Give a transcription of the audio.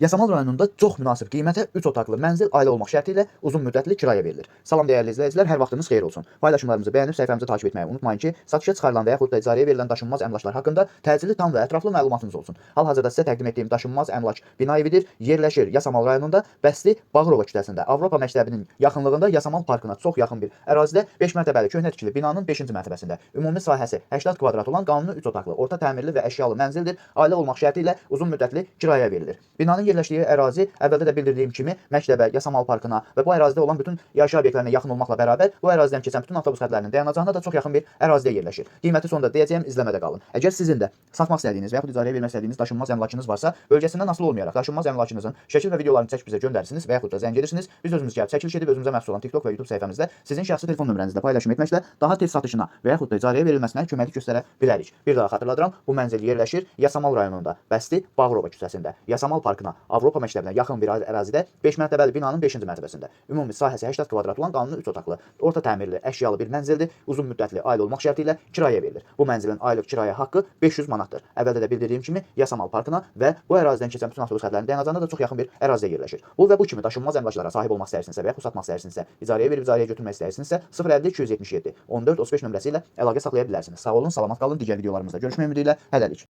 Yasamal rayonunda çox münasib qiymətə 3 otaqlı mənzil ailə olmaq şərti ilə uzun müddətli kirayə verilir. Salam dəyərli izləyicilər, hər vaxtınız xeyir olsun. Paylaşımlarımızı bəyənib səhifəmizi takip etməyi unutmayın ki, satışa çıxarılan və yaxud da icarəyə verilən daşınmaz əmlaklar haqqında təcili, tam və ətraflı məlumatınız olsun. Hal-hazırda sizə təqdim etdiyim daşınmaz əmlak bina evidir. Yerləşir Yasamal rayonunda, Bəsli Bağırova küçəsində, Avropa məktəbinin yaxınlığında, Yasamal parkına çox yaxın bir ərazidə 5 mərtəbəli köhnə tikili binanın 5-ci mərtəbəsində. Ümumi sahəsi 80 kvadrat olan qanuni 3 otaqlı, orta təmirli və əşyalı mənzildir. Ailə olmaq şərti ilə uzun müddətli kirayəyə verilir. Binanın yerləşdiyi ərazi əvvəldə də bildirdiyim kimi məktəbə, Yasamal parkına və bu ərazidə olan bütün yaşayış obyektlərinə yaxın olmaqla bərabər bu ərazidən keçən bütün avtobus xətlərinin dayanacağına da çox yaxın bir ərazidə yerləşir. Qiyməti sonda deyəcəyəm, izləmədə qalın. Əgər sizin də satmaq istədiyiniz və yaxud icarəyə vermək istədiyiniz daşınmaz əmlakınız varsa, bölgəsindən asılı olmayaraq daşınmaz əmlakınızın şəkil və videolarını çəkib bizə göndərirsiniz və yaxud da zəng edirsiniz. Biz özümüz gəlib çəkiliş edib özümüzə məxsus olan TikTok və YouTube səhifəmizdə sizin şəxsi telefon nömrənizlə paylaşım etməklə daha tez satışına və yaxud da icarəyə verilməsinə köməklik göstərə bilərik. Bir daha xatırladıram, bu mənzil yerləşir Yasamal rayonunda, Bəsli Bağırova küçəsində, Yasamal parkına, Avropa məktəbinə yaxın bir ərazidə 5 mərtəbəli binanın 5-ci mərtəbəsində. Ümumi sahəsi 80 kvadrat olan qanuni 3 otaqlı, orta təmirli, əşyalı bir mənzildir. Uzun müddətli ailə olmaq şərti ilə kirayəyə verilir. Bu mənzilin aylıq kirayə haqqı 500 manatdır. Əvvəldə də bildirdiyim kimi Yasamal parkına və bu ərazidən keçən bütün avtobus xətlərinin dayanacağına da çox yaxın bir ərazidə yerləşir. Bu və bu kimi daşınmaz əmlaklara sahib olmaq istəyirsinizsə və yaxud satmaq istəyirsinizsə, icarəyə verib icarəyə götürmək istəyirsinizsə 050 277 14 35 nömrəsi ilə əlaqə saxlaya bilərsiniz. Sağ olun, salamat qalın. Digər videolarımızda görüşmək ümidi ilə hələlik.